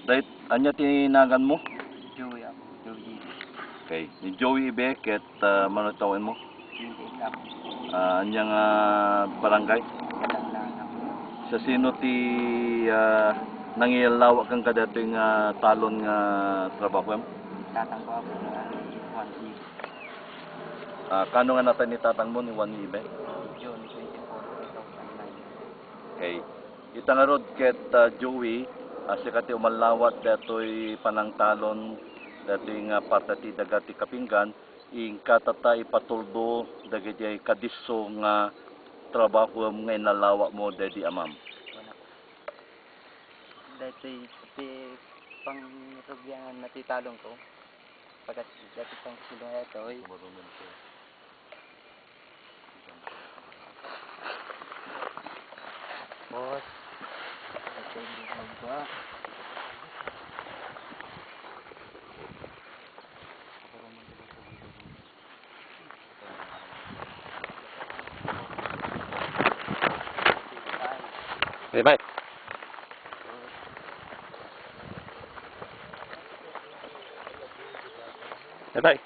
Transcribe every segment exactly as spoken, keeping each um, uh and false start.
Dayt-, ania ti naganmo? Joey ako, Joey Ibe. Okay. Ni Joey Ibe, ket, ah, mano ti tawenmo? Twenty-eight ako. Ah, ania nga barangay? Kadanglan ako. Sa sino ti, ah, nangiyallawak kenka daytoy nga talon nga trabahoem? Tatang ko ako, nga ni Juan Ibe. Ah, kano nga natay ni tatangmo, ni Juan Ibe? June twenty-four, two thousand nine. Okay. Ita ngarud ket, ah, Joey, ah, sika ti umallawat daytoy panangtalon, daytoy nga parte ti daga ti Kapinggan, inka tatta ipatuldo dagiti kadisso nga trabahoem nga inallawakmo daydi amam. Daytoy ti pangrugianna ti talon ko. Pagkat daytoy pangkilo nga ito, eh. Boss, ito yung magba. Bye-bye. Bye-bye.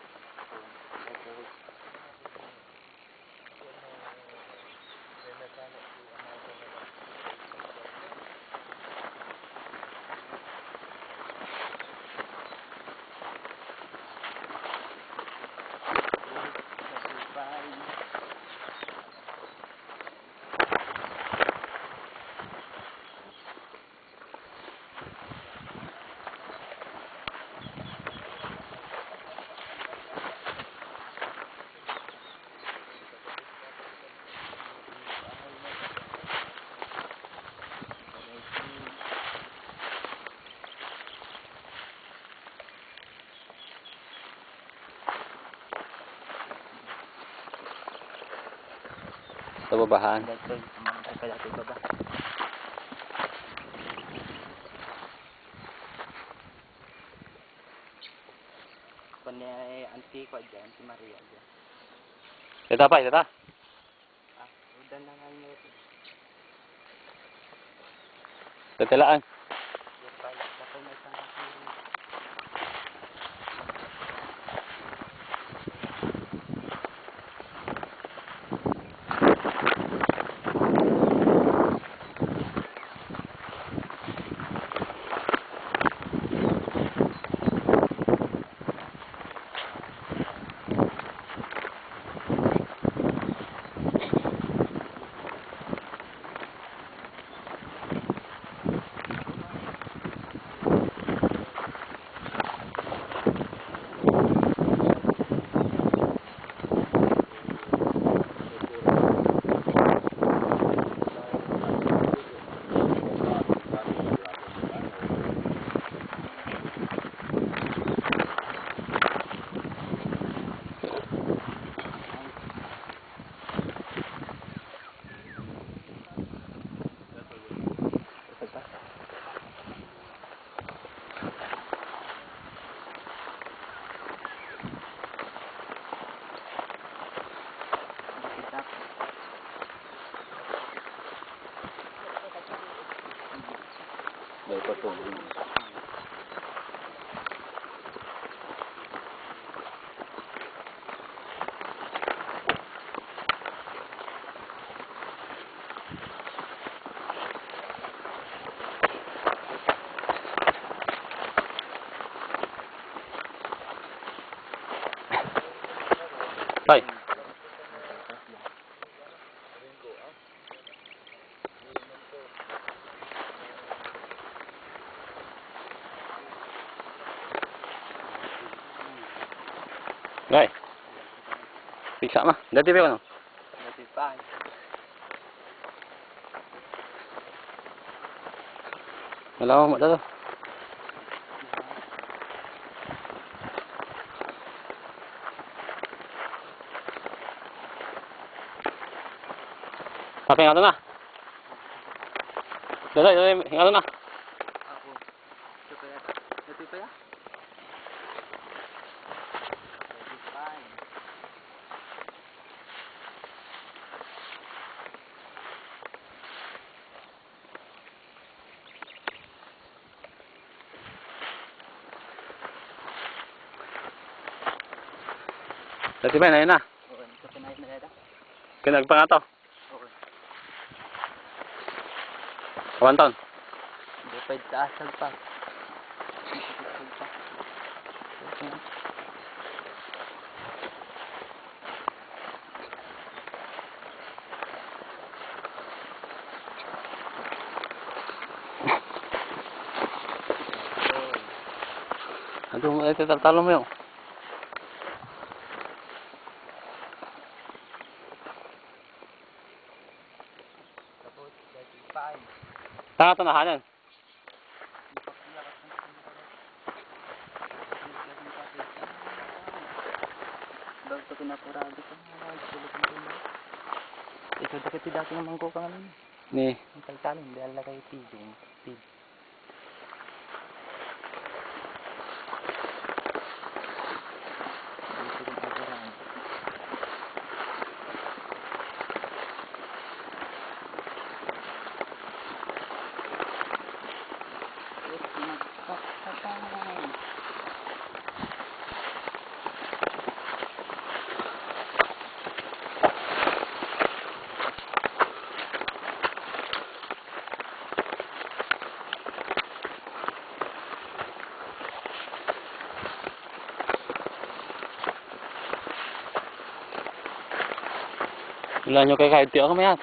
Sa babahan. Dito, dito, dito, baba. Kuan ni Auntie ko dyan, si Maria dyan. Ito pa, ito ta. Ah, udan na nga yun. Tatalaan. Tay. Ngay. Pizza ma. Dati pa, no? Dati pa. Wala mo, madalo. Apa yang ada na? Dali, dali, yang ada na? Ako. Ito pa yata. Ito pa ya? Ito pa ya. Kasi may na yun na. Oo, ito pa na yun na yun. Kinagpangato. Oo. Kawan taon? Hindi pa ito asag pa. Aduh, ay, tatalon mo yun. Tanga to nahanan. Daw to kinapurado ko. Ay, tulog na rin. Ikaw, dakit ti dati nga mangko ka nga nun. Ni. Ang taltalon, di ala kayo pidong. Pid. Wala nyo kay kahit tiyo kami yan.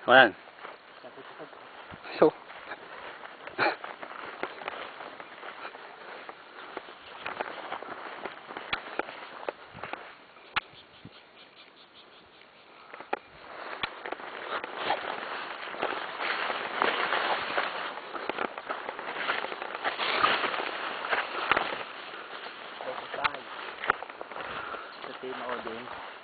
Ayan. So. Sa Tino din.